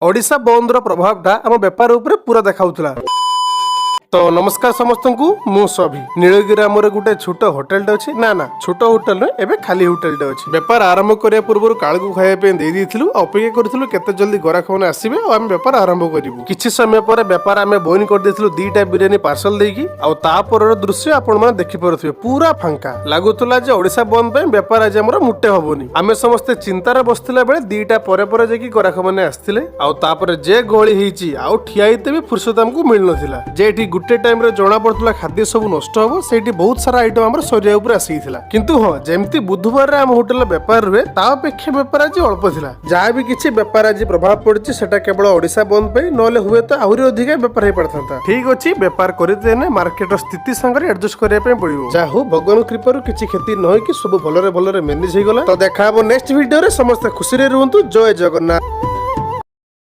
ଓଡ଼ିଶା ବନ୍ଦର ପ୍ରଭାବଟା ଆମ ବେପାର ଉପରେ ପୁରା ଦେଖାଉଥିଲା। ତ ନମସ୍କାର ସମସ୍ତଙ୍କୁ, ମୁଁ ସଭି। ନୀଳଗିରି ଆମର ଗୋଟେ ଛୋଟ ହୋଟେଲଟେ ଅଛି। ନା ନା, ଛୋଟ ହୋଟେଲ ନୁହେଁ, ଏବେ ଖାଲି ହୋଟେଲଟେ ଅଛି। ବେପାର ଆରମ୍ଭ କରିବା ପୂର୍ବରୁ କାଳକୁ ଖାଇବା ପାଇଁ ଦେଇ ଦେଇଥିଲୁ ଆଉ ଅପେକ୍ଷା କରିଥିଲୁ କେତେ ଜଲ୍ଦି ଗରାଖମାନେ ଆସିବେ ଆଉ ଆମେ ବେପାର ଆରମ୍ଭ କରିବୁ। କିଛି ସମୟ ପରେ ବେପାର ଆମେ ବନ୍ଦ କରିଦେଇଥିଲୁ 2ଟା ବିରିୟାନୀ ପାର୍ସଲ ଦେଇକି। ଆଉ ତାପରର ଦୃଶ୍ୟ ଆପଣମାନେ ଦେଖିପାରୁଥିବେ, ପୁରା ଫାଙ୍କା ଲାଗୁଥିଲା ଯେ ଓଡ଼ିଶା ବନ୍ଦ ପାଇଁ ବେପାର ଆଜି ଆମର ମୁଟେ ହବନି। ଆମେ ସମସ୍ତେ ଚିନ୍ତାରେ ବସିଥିଲା ବେଳେ 2ଟା ପରେ ପରେ ଯାଇକି ଗରାଖମାନେ ଆସିଥିଲେ। ଆଉ ତାପରେ ଯେ ଗହଳି ହେଇଛି, ଆଉ ଠିଆ ହେଇତେ ବି ଫୁର୍ସତ ଆମକୁ ମିଳିନଥିଲା। ଯେ ଏଠି ଗୋଟେ ଟାଇମରେ ଜଣା ପଡୁଥିଲା ଖାଦ୍ୟ ସବୁ ନଷ୍ଟ ହବ, ସେଇଠି ବହୁତ ସାରା ଆଇଟମ ଆମର ସରିବା ଉପରେ ଆସିଯାଇଥିଲା। କିନ୍ତୁ ହଁ, ଯେମିତି ବୁଧବାରରେ ଆମ ହୋଟେଲରେ ବେପାର ରୁହେ, ତା ଅପେକ୍ଷା ବେପାର ଆଜି ଅଳ୍ପ ଥିଲା। ଯାହା ବି କିଛି ବେପାର ଆଜି ପ୍ରଭାବ ପଡିଛି, ସେଟା କେବଳ ଓଡ଼ିଶା ବନ୍ଦ ପାଇଁ, ନହେଲେ ହୁଏତ ଆହୁରି ଅଧିକା ବେପାର ହେଇପାରିଥାନ୍ତା। ଠିକ ଅଛି, ବେପାର କରିଦେନେ ମାର୍କେଟର ସ୍ଥିତି ସାଙ୍ଗରେ ଆଡଜଷ୍ଟ କରିବା ପାଇଁ ପଡିବ। ଯାହା ହଉ, ଭଗବାନ କୃପାରୁ କିଛି କ୍ଷତି ନ ହେଇକି ସବୁ ଭଲରେ ଭଲରେ ମ୍ୟାନେଜ ହେଇଗଲା। ତ ଦେଖା ହବ ନେକ୍ସଟ ଭିଡିଓରେ। ସମସ୍ତେ ଖୁସିରେ ରୁହନ୍ତୁ। ଜୟ ଜଗନ୍ନାଥ।